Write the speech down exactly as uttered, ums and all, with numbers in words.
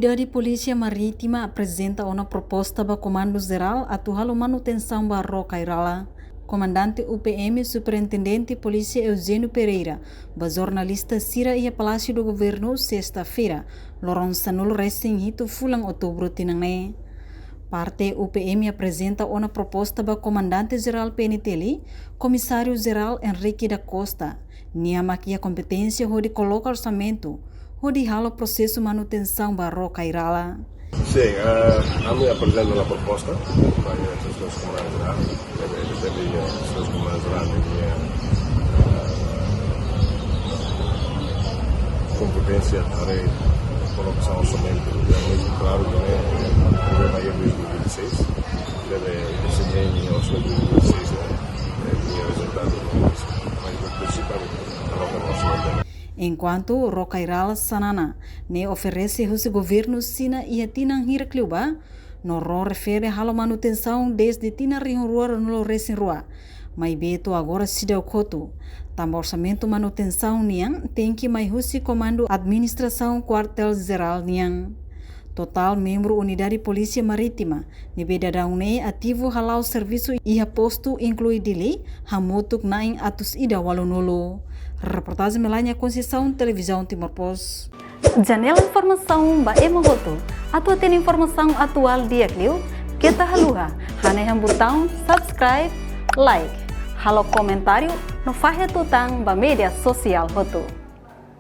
Unidade Polísia Marítima aprezenta ona proposta ba Komandu Jerál atu halo manutensaun ba ró kai-rala. Komandante U P M, Superintendente Polísia Eugênio Pereira, ba jornalista sira iha Palácio do Governo, sesta-feira, loron sanulu-resin-hitu fulan outubru tinan ne'e. Parte U P M aprezenta ona proposta ba Komandante Jerál P N T L, Komisáriu Jerál Henrique da Costa, nia mak iha kompeténsia hodi koloka orsamentu, hodi halo prosesu manutensaun ba ró kai-rala. Sin, eh, ami aprezenta ona proposta ba Señór Komandante Jerál, depende, depende de Señór Komandante Jerál, de, eh, kompeténsia para kolokasaun orsamentu, klaru, eh, problema iha dois mil e vinte e seis, deve desempenho orsamentu dois mil e vinte e seis, eh, eh, rezultadu, mas prinsipál, Enkuantu ró kai-rala Xanana ne'e oferese husi governu Xina iha tinan hirak liubá, no ró refere halo manutensaun dezde tinan rihun rua ruanulu-resin-rua, maibé to'o agora seidauk hotu. Tanba orsamentu manutensaun nian tenke mai husi Komandu Administrasaun Kuartél Jerál nian. Totál membru Unidade Polísia Marítima ne'ebé daudaun ne'e ativu hala'o servisu iha postu inklui Dili, hamutuk na'in atus ida ualunulu. Reportajen Melania Conceição, Televizaun Timor Post. Janela informasaun ba ema hotu. Atu hatene informasaun atuál di'ak liu, keta haluha hanehan butaun subscribe, like, halo komentáriu no fahe tutan ba média sosiál hotu.